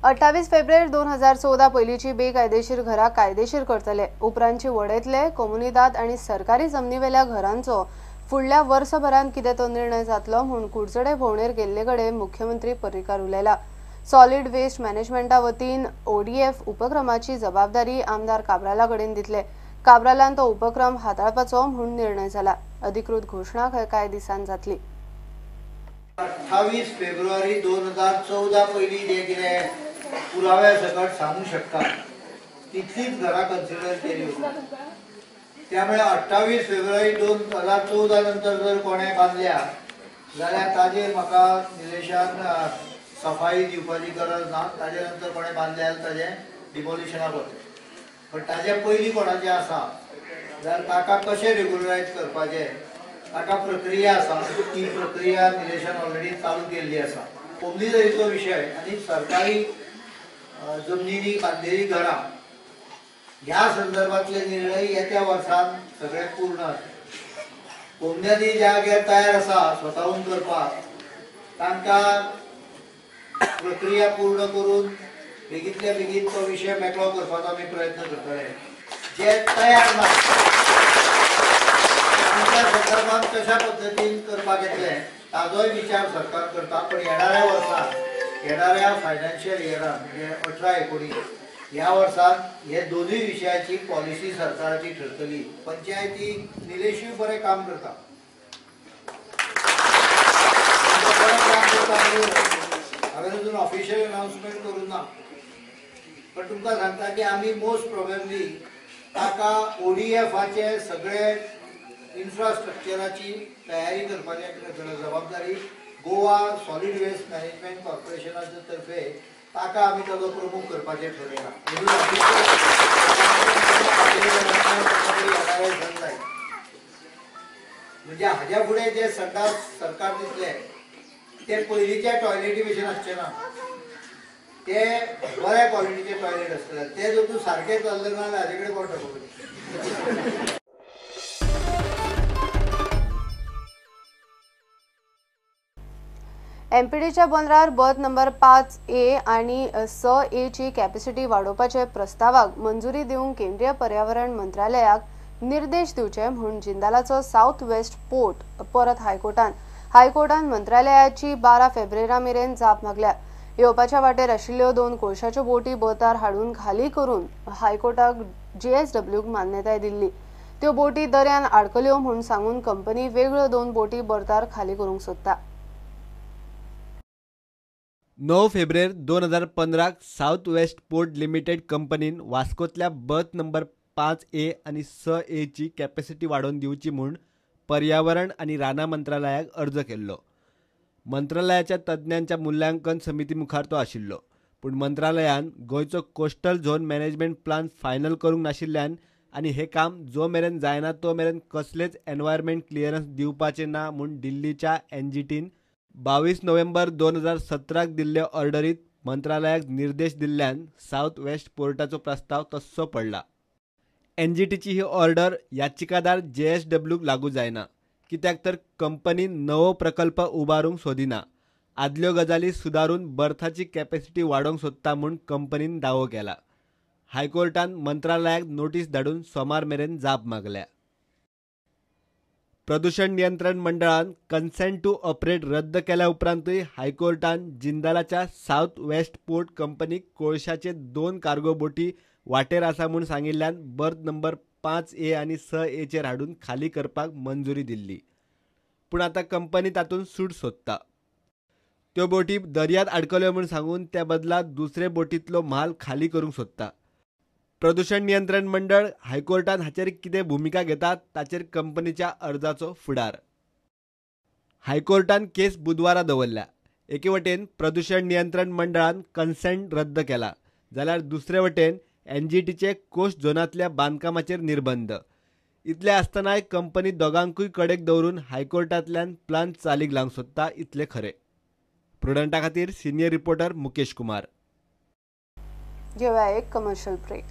28 फेब्रुवारी 2014 पयलींची बेकायदेशीर घरां कायदेशीर करतले. उपरांतची वडयतले कोमुनिदाद आनी सरकारी जमनीवेल्या घरांचो फुडल्या वर्सभरांत कितें तो निर्णय जातलो म्हूण कुडचडे भोंवडेर गेल्ले कडेन मुख्यमंत्री पर्रीकार उलयला. सॉलिड वेस्ट मॅनेजमेंटा वतीन ओडीएफ उपक्रमाची जबाबदारी आमदार काब्राला कडेन दितले. काब्रालान तो उपक्रम हाताळपाचो म्हूण निर्णय जाला. अधिकृत घोशणा कांय दिसांत जातली. 28 फेब्रुवारी 2014 पयलीं जे कितें पुराव्या सकट सांगू शकता तितलीच घरां कन्सिडर केली होती. त्यामुळे 28 फेब्रुवारी 2014 नंतर जर कोणें बांदल्या जाल्यार ताजेर म्हाका निलेशान सफाई दिवपाची गरज ना. ताजे नंतर कोणें बांदल्या जाल्यार ताजें डिमोलिशनाक वतलें. पण ताजे पयलीं कोणाचें आसा जाल्यार ताका कशें रेगुलरायज करपाचें ताका प्रक्रिया आसा. ती प्रक्रिया निलेशान ऑलरेडी चालू केल्ली आसा. कोमुनिदादीचो विशय आनी सरकारी जमनींनी बांदिल्लीं घरां ह्या संदर्भातले निर्णय येत्या वर्सान सगळे पूर्ण आसा. कोमुनिदादी ज्या तयार आसा स्वताहून करपाक तांकां प्रक्रिया पूर्ण करून बेगीतल्या बेगीन तो विशय मेकळो करपाचो आमी प्रयत्न करतले. जे तयार ना तांच्या संदर्भात कशा पद्दतीन करपाक येतलें ताजोय विचार सरकार करता. पण येणाऱ्या वर्सात येणाऱ्या फायनान्शियल इयरान म्हणजे 18-19 ह्या वर्सात हे दोनूय विशयाची पॉलिसी सरकाराची ठरतली. पंचायती निलेशूय बरें काम करता, बरें काम करता. हांवें अजून ऑफिशियल अनाउन्समेंट करूं ना, पण तुमकां सांगता की आमी मोस्ट प्रोबेबली ताका ओडीएफाचे सगळे इन्फ्रास्ट्रक्चराची तयारी करपाची जबाबदारी गोवा सॉलिड वेस्ट मॅनेजमेंट कॉर्पोरेशनाच्या तर्फे ताका आमी ताजो प्रमुख करपाचें ठरयलां. म्हणजे हाज्या फुडें जे संडास सरकार दितले ते पयलींच्या टॉयलेटी भशेन आसचे ना, ते बऱ्या क्वॉलिटीचे टॉयलेट आसतले. ते जर तूं सारकें चल्लें ना जाल्यार हाजे कडेन कोण दाखोवपाचें. एमपीडीच्या बंदरार बर्थ नंबर 5A आणि 6A ची कॅपॅसिटी वाडोवपाचे प्रस्तावाक मंजुरी दिवंक केंद्रीय पर्यावरण मंत्रालयाक निर्देश दिवचे म्हूण जिंदालाचो साउथ वेस्ट पोर्ट परत हायकोर्टान हायकोर्टान मंत्रालयाची 12 फेब्रुवारी मेरेन जाप मागल्या. येवपाच्या वाटेर आशिल्ल्यो 2 कोळशाच्यो बोटी बर्थार हाडून खाली करून हायकोर्टाक जेएसडब्ल्यूक मान्यताय दिल्ली. त्यो बोटी दर्यान आडकल्यो म्हूण सांगून कंपनी वेगळ्यो 2 बोटी बर्थार खाली करूंक सोदता. 9 फेब्रुवारी 2015 साउथ वेस्ट पोर्ट लिमिटेड कंपनीन वास्कोतल्या बर्थ नंबर 5A आनी 6A ची कॅपॅसिटी वाडोवन दिवची म्हूण पर्यावरण आनी रानां मंत्रालयाक अर्ज केल्लो. मंत्रालयाच्या तज्ञांच्या मूल्यांकन समिती मुखार तो आशिल्लो. पूण मंत्रालयान गोंयचो coastal zone management plan final करूंक नाशिल्ल्यान आनी हें काम जो मेरेन जायना तो मेरेन कसलेच एनवायरमेंट क्लियरन्स दिवपाचें ना म्हूण दिल्लीच्या एनजीटीन 22 नोव्हेंबर 2017 दिल्ले ऑर्डरीत मंत्रालयाक निर्देश दिल्ल्यान साउथ वेस्ट पोर्टाचो प्रस्ताव तस्सो पडला. एनजीटीची ही ऑर्डर याचिकादार जेएसडब्ल्यूक लागू जायना, कित्याक तर कंपनी नवो प्रकल्प उबारूंक सोदिना, आदल्यो गजाली सुदारून बर्थाची कॅपॅसिटी वाडोवंक सोदता म्हूण कंपनीन दावो केला. हायकोर्टान मंत्रालयाक नोटीस धाडून सोमार मेरेन जाप मागल्या. प्रदूषण नियंत्रण मंडळान कन्सेंट टू ऑपरेट रद्द केल्या उपरांतूय हायकोर्टान जिंदालाच्या साउथ वेस्ट पोर्ट कंपनीक कोळशाचे 2 कार्गो बोटी वाटेर आसा म्हूण सांगिल्ल्यान बर्थ नंबर 5A आनी 6A चेर हाडून खाली करपाक मंजुरी दिल्ली. पूण आतां कंपनी तातूंत सूट सोदता. त्यो बोटी दर्यांत आडकल्यो म्हूण सांगून त्या बदला दुसरे बोटींतलो म्हाल खाली करूंक सोदता. प्रदूषण नियंत्रण मंडळ हायकोर्टान हाचेर कितें भुमिका घेतात ताचेर कंपनीच्या अर्जाचो फुडार. हायकोर्टान केस बुधवारा दवरल्या. एके वटेन प्रदूषण नियंत्रण मंडळान कन्सेंट रद्द केला जाल्यार दुसरे वटेन एनजीटीचे कोस्ट झोनांतल्या बांदकामाचेर निर्बंध. इतले आसतनाय कंपनी दोगांकूय कडेक दवरून हायकोर्टांतल्यान प्लान चालीक लावंक सोदता इतलें खरें. प्रुडंटा खातीर सिनियर रिपोर्टर मुकेश कुमार. घेवया एक कमर्शियल ब्रेक.